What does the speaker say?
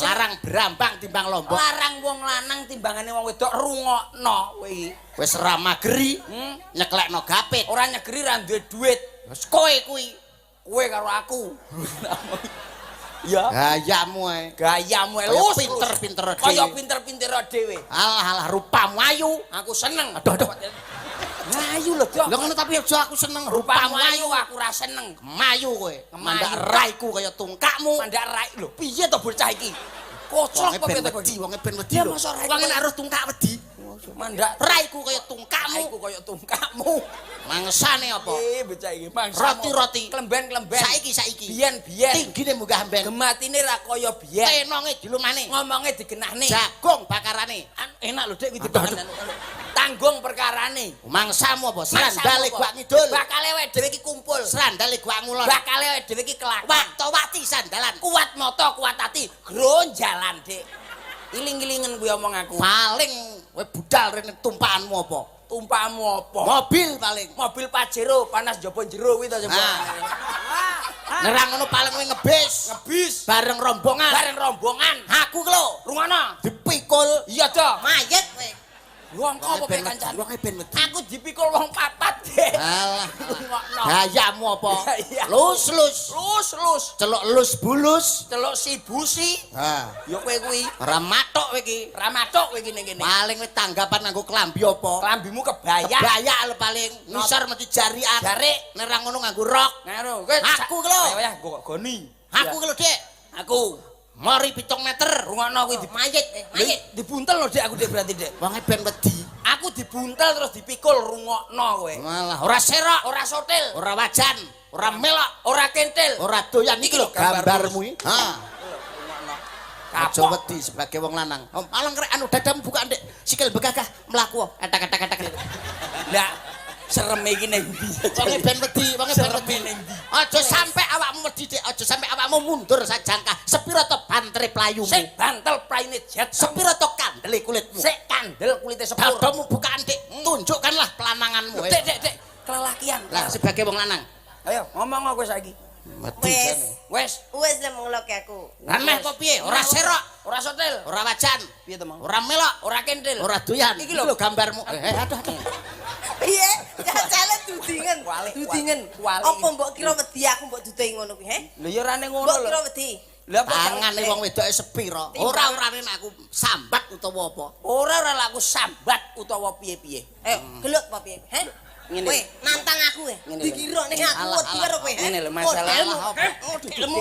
Larang brambang timbang lombok. Larang wong lanang timbangane wong wedok, rungokno kowe iki. Wis ra mageri, nyeklekno gapit. Ora nyegeri, ra duwe duit. Wis kowe kuwi. Kowe karo aku. Ya. Gayamu ae. Gayamu ae Kaya lus. pinter-pinter dhewe. Kaya pinter-pinter dhewe. Alah alah, rupamu ayu. Aku seneng. Aduh, aduh. Ayu lho, Dok. Lha ngono tapi aja aku seneng Rupamu rupamu ayu, ayu. Aku ora seneng. Mayu kowe. Mandak Mandak raiku kaya tungkakmu. Mandak rai lho, piye to bocah iki? Koclok Wonge apa ben piye to kowe? Wedi, wonge ben wedi Ya, lho. masa rai Wonge kowe- nek harus tungkak wedi. Mandak Raiku kaya tungkakmu. raiku kaya tungkakmu. Mangsane apa? Eh, bocah iki mangsa. Roti-roti. Klemben-klemben. Saiki saiki. Biyen-biyen. Tinggine munggah amben. Gematine ra kaya biyen. Tenonge dilumane. Ngomonge digenahne. Jagung bakarane. Enak lho, Dek, kuwi Aduh, dipangan. Tanggung perkarane. Mangsamu apa? Srandale Mangsamu gua apa? Ngidul. Bakale awake dhewe iki kumpul. Srandale gua ngulon. Bakale awake dhewe iki kelakon. Waktu-wakti sandalan. Kuat mata, kuat ati, gronjalan, Dik. Iling-ilingen kuwi omong aku. Paling kowe budal rene tumpakanmu apa? Tumpakmu apa? Mobil paling. Mobil Pajero panas jaba jero kuwi to coba. Nah. Nerang ngono paling kowe ngebis. Ngebis. Bareng rombongan. Bareng rombongan. Aku ki lho Rungono. Dipikul. Iya to. Mayit kowe. Wong apa Ben kowe wedi, kancan? wonge ben wedi. Aku dipikul wong papat, Dik. Alah. Rungokno. Gayamu apa? Iya. Lus lus. Lus lus. Celuk lus bulus. Celuk si busi. Ha. Ya kowe kuwi. Ora matuk kowe iki. Ra matuk kowe iki ning kene. Paling kowe tanggapan nganggo klambi apa? Klambimu kebaya. Kebaya lho paling. Ngisor mesti jarian. Jarik. Nek ra ngono nganggo rok. Ngono. Kowe Aku ki lho. Ayo ya gua goni. Aku ki lho, Dik. Aku. Mori 7 meter. Rungokno kuwi di Mayit, eh, mayit. Dibuntel lho, Dik, aku, Dik, berarti, Dik. Wonge ben wedi. Aku dibuntel terus dipikul, rungokno kowe. Malah ora serok, Ora sotil, ora wajan, ora melok, ora kentil. Ora doyan iki lho gambarmu iki. Ha. Rungokno. Aja Kapok. wedi sebagai wong lanang. Oh, malang rek anu dadamu buka, Ndek. Sikil begagah mlaku. Etek etek etek. Lah, serem iki ning ndi? Wonge ben wedi, wonge ben Sereme wedi. ning ndi? Aja sampe awakmu wedi, Dik. Aja sampe awakmu mundur sajangkah. Sepiro to bantere playumu? Sik bantel praine jet. Sepiro to kandele kulitmu? Sik kandel kulite sepur. Dadamu bukaan, Dik. Tunjukkanlah pelananganmu. Dik, Dik, Dik, kelelakian. Lah sebagai wong lanang. Ayo ngomong kowe saiki. Wedi Wes. jane. Wes. Wes lah ngelokke aku. Aneh kok piye? Ora serok, Ora sotil. Ora wajan, Piye to, Mang? Ora melok, Ora kentil. Ora doyan. Iki lho. Gambarmu. Eh, aduh aduh. Piye? Jajale dudingen. Walik, Dudingen. walik. Apa mbok kira wedi aku mbok duduhi ngono kuwi, he? Lho ya ora ning ngono Mbok lho. kira wedi. Lah apa Tangane wong wedoke sepiro? Ora orane nek aku sambat utawa apa. Ora ora lah aku sambat utawa piye-piye. Ayo, gelut apa piye, he? Ngene. Kowe nantang aku, he? Ngene lho. Dikira nek aku Alah, wedi karo kowe, he? Ngene lho, masalah- Modelmu, Alah, apa? Modelmu.